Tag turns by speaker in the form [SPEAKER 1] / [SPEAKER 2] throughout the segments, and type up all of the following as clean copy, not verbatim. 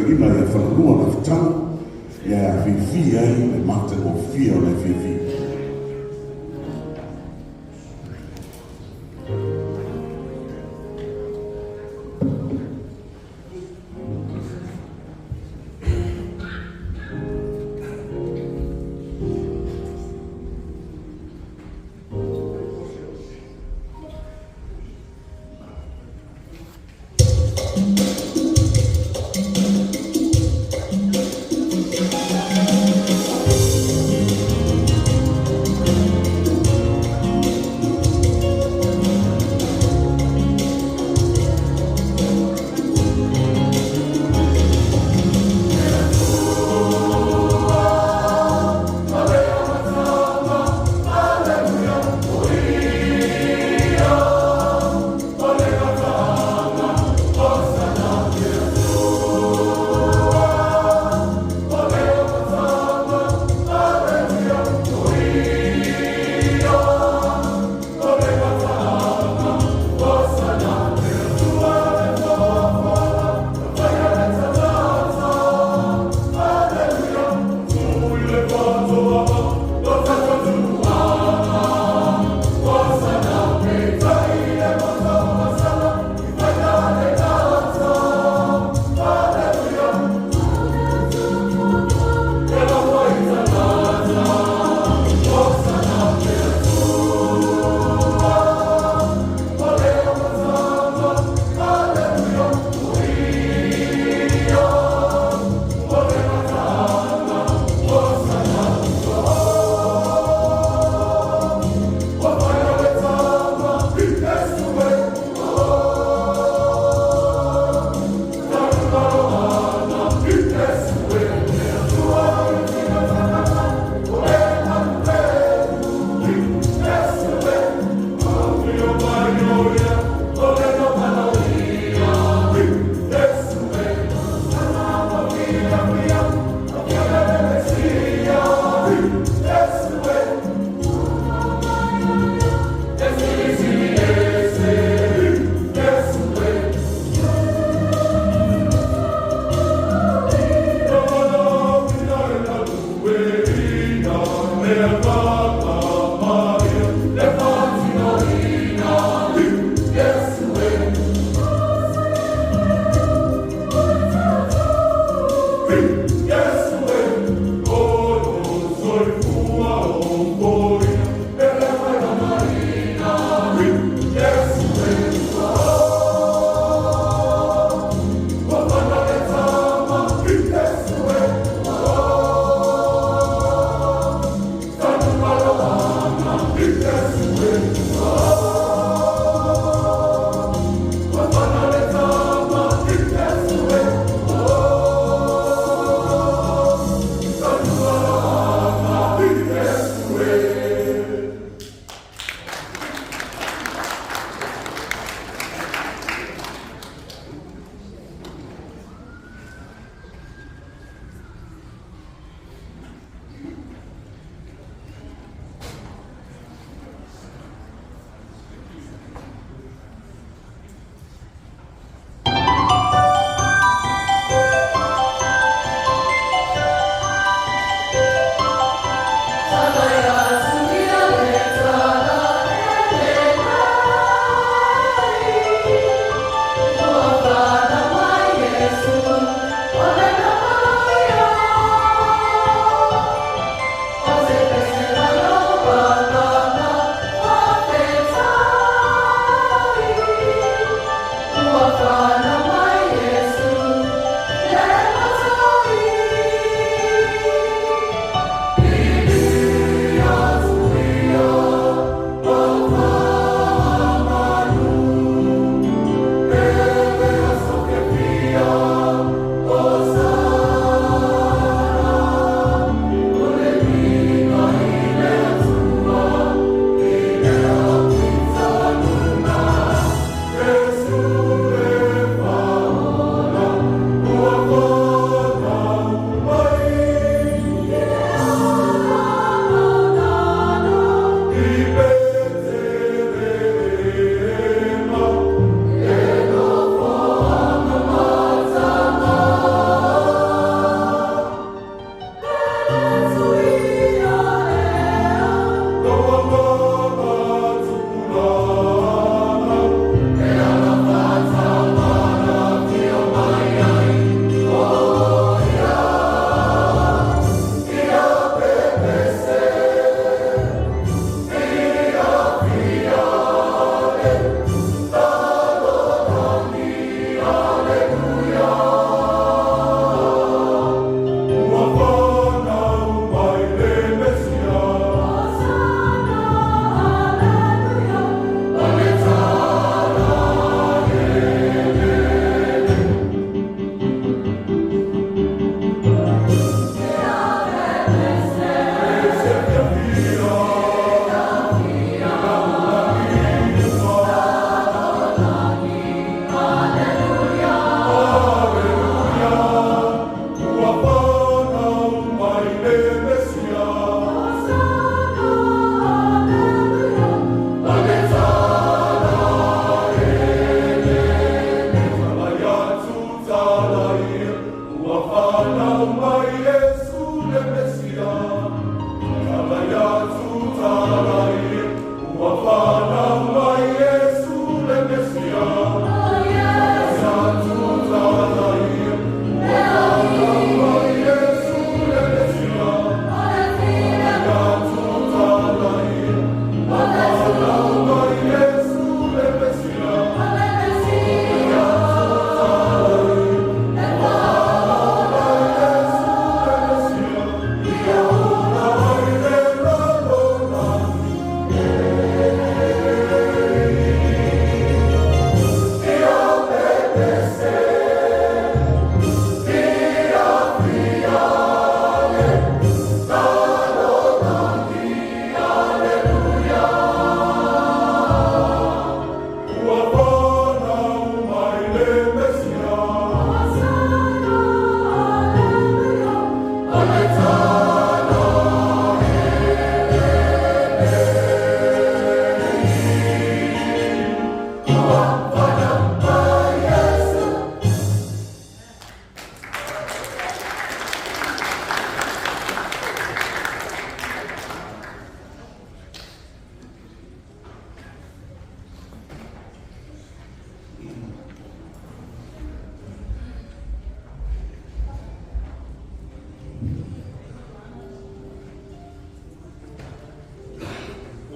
[SPEAKER 1] Fetalaiga ia Falalua Lafitau, ia e afifi ai le matagofie o le afiafi.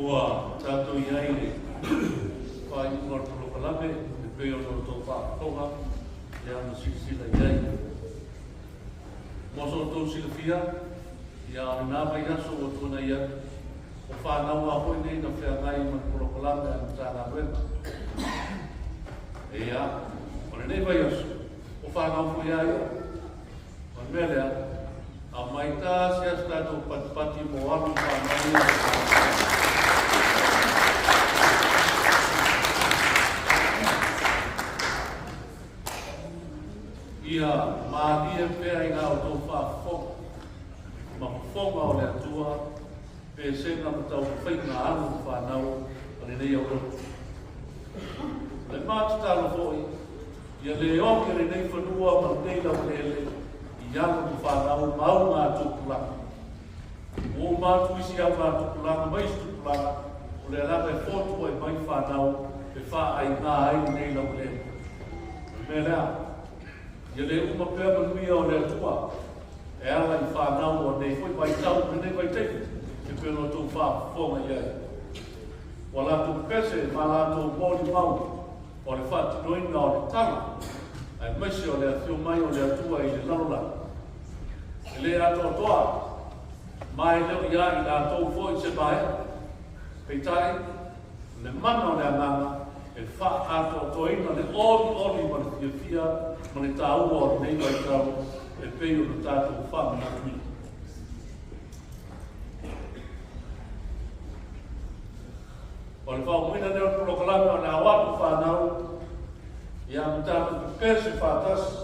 [SPEAKER 2] Ua tatou i ai i le faaiuga o le polokalame e pei ona outou faafofoga ma silasila i ai. Mo so outou silafia, ia o lena vaiaso ua tuanai atu, o fanau lava foi nei na feagai ma le polokalame a le Matagaluega. Ia, o lenei vaiaso, o fanau foi lava ia. O le mea lea, aumai tasi lava se tatou patipati mo alo ma fanau ia. Ia malie pea i la outou faafofoga ma fofoga o le Atua pesega ma taumafaiga a alo ma fanau o lenei aulotu. O le matatalo foi, ia le oke lenei fanua ma lenei laueleele i alo ma fanau ma augatupulaga. Ua uma atu isi augatupulaga ma isi tupulaga, o lea lava e fotuai mai fanau e faaaiga ai lenei laueleele. O le mea lea, ia le uma pea manuia o le Atua e ala i fanau o nei foi vaitau ma lenei vaitaimi e pei ona outou faafofoga i ai. Ua latou pese ma latou molimau o le faatinoina o le tala aemaise o le afio mai o le Atua i le lalolagi. E le atoatoa ma e le o ia i latou foi se maea. Peitai, o le mana o le agaga e faaatoatoaina le olioli ma le fiafia ma le taua o lenei vaitau e pei ona tatou faamanatuina. O le faaumuina lea o le polokalame o le a o atu fanau, ia ma tatou pepese faatasi.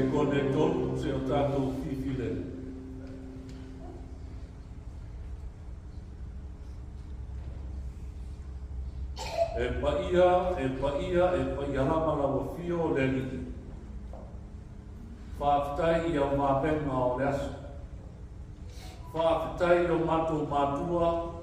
[SPEAKER 2] Sekone 3 seia o tatou fifilele. E paia, e paia, e paia lava lau afio o le Alii. Faafetai i au vavega o le aso. Faafetai i o matou matua.